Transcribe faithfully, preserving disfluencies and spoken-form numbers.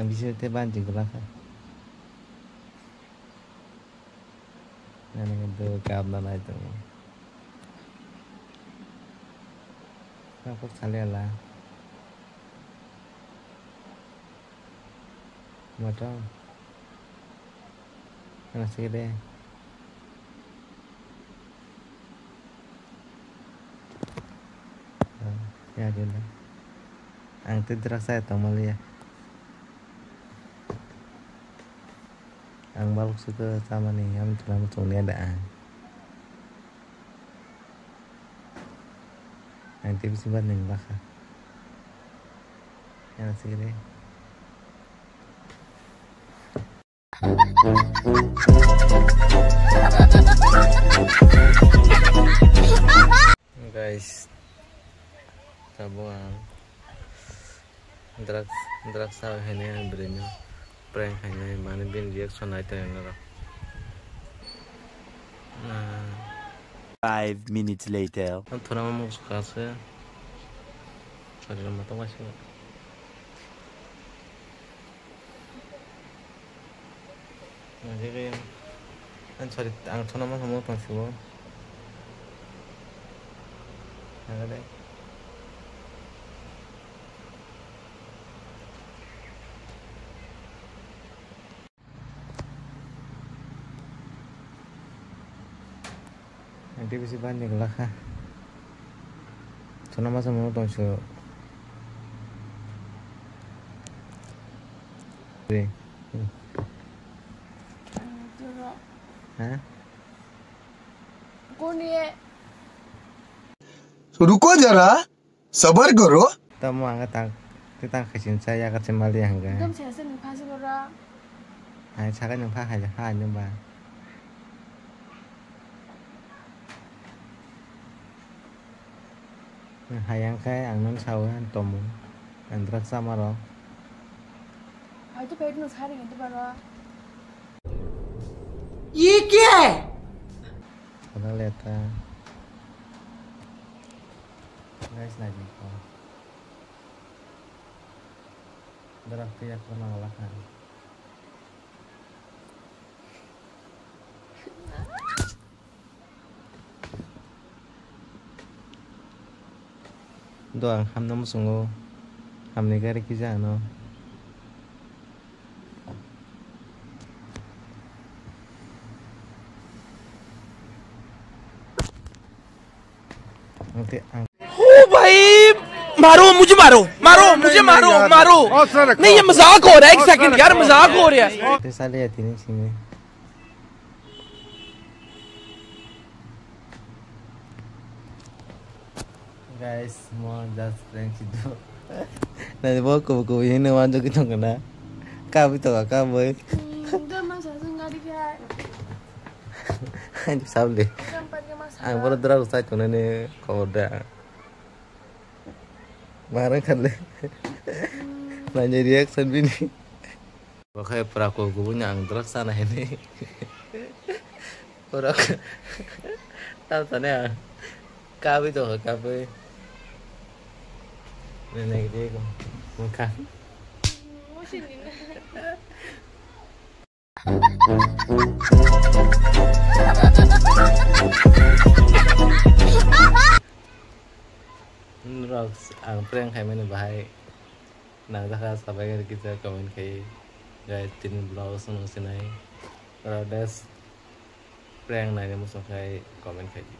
Ang bising tei banchi kwlak kha. Nini do kap na nai tongo. Kap kok sali ala. Moto. Ano sige de. Ya gila. Ang tei drak saya tongmaliya. Ang balok sukha chamani, ang tuna muchung niya da ang. Ang tei bisi ba ning bakha. Yang sih deh. Guys, tabuk ang drugs, drugs sa hene ang bwrwi no prank khainai mane bini reaction nai tongo norok. Five minutes later. Ang thuna mamung swkang se. Sorry, matang bai swkang. Ang je khe, ang sorry, ang thuna ma hamung tong sibo. Ang de. Ang tei bisi bani glak kha. Thuna masa mano tong su. Re. Ha? Kuni e? Ruko jara. Sabar karo. Tamo ang tang, tang khasin cha ya khasin mali hangga. Dom sesa ni phasi bora. Hai saka ni pha hai ha ni ba. Hai ang khai ang non sawi han tomo. Ang drak sama ro. Hai to pet no sari ni to baro. Ye kya hai? Khada leta. Guys, nai ko. Drak tiyak ko nang lakha. Do ang hamna muchungo. Hamni gari kisa ano. Ang te, ang ओ भाई, मारो, मुझे मारो, मारो, मुझे मारो, मारो। नहीं, ये मजाक हो रहा है, एक सेकंड यार, मजाक हो रहा है। Te sale ya tini simi. Guys, mo just prank sido. Na bo ko ko hino wan jogi tong na. Ka bi to ka boy. Hmm, do ma sa sung gari kya. Ani sable. Ang boro drak sai tong ne ko da. Marang khatle. Hmm. Nanya reaction bini. Bo khe pura kok kubuni ang drugs sana hini. Pura tamo sani ang kabui tongkha kabui. Nini gede ko mungkha. Drugs ang prank khaimani bahai. Nang jakha sabai khe kisa comment khai. Guys, tini vlog song sinai. Oro des prank naina muchung khai comment khai di.